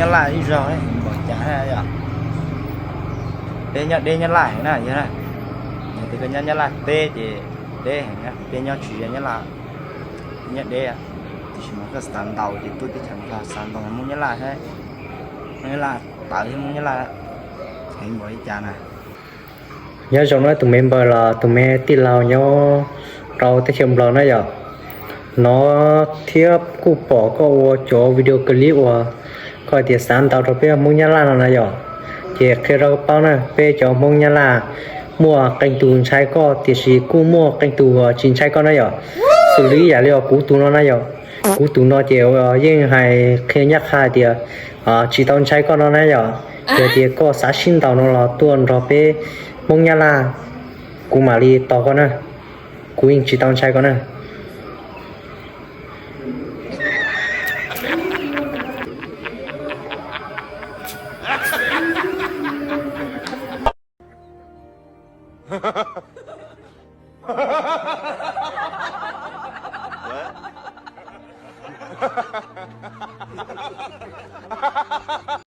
Nyab Laj ib zaug npaum cas yom. Peb nyob deb Nyab Laj heev na yog na. Yog tias koj nyob Nyab Laj teb ces deb heev na, peb nyob tsis ze Nyab Laj, nyob deb, tiam sis mas koj xav ntaus ces tuaj teb chaws no xav ntaus Hmoob Nyab Laj thiab, Hmoob Nyab Laj tawv thiab Hmoob Nyab Laj heev npaum li cas na. Nyob zoo na tus me npawg los tus me tij laug nyob rau teb chaws Nplog na yom. Hnov thiab kuj pom koj ua cov video clip uas koj hais tias xav ntaus rau peb Hmoob Nyab Laj no na yom. Ces qhia rau koj paub na, peb cov Hmoob Nyab Laj muaj qee tus ntshai koj tiam sis kuj muaj qee tus tsis ntshai koj na yom. Xws li ib yam li os kuv tus no na yom, kuv tus no ces yeej hais qhia ncaj qha hais tias tsis tau ntshai koj no na yom. Yog tias koj xav sib ntaus no los tuaj nrog peb Hmoob Nyab Laj, kuv mam li tos koj na, kuv yeej tsis tau ntshai koj na.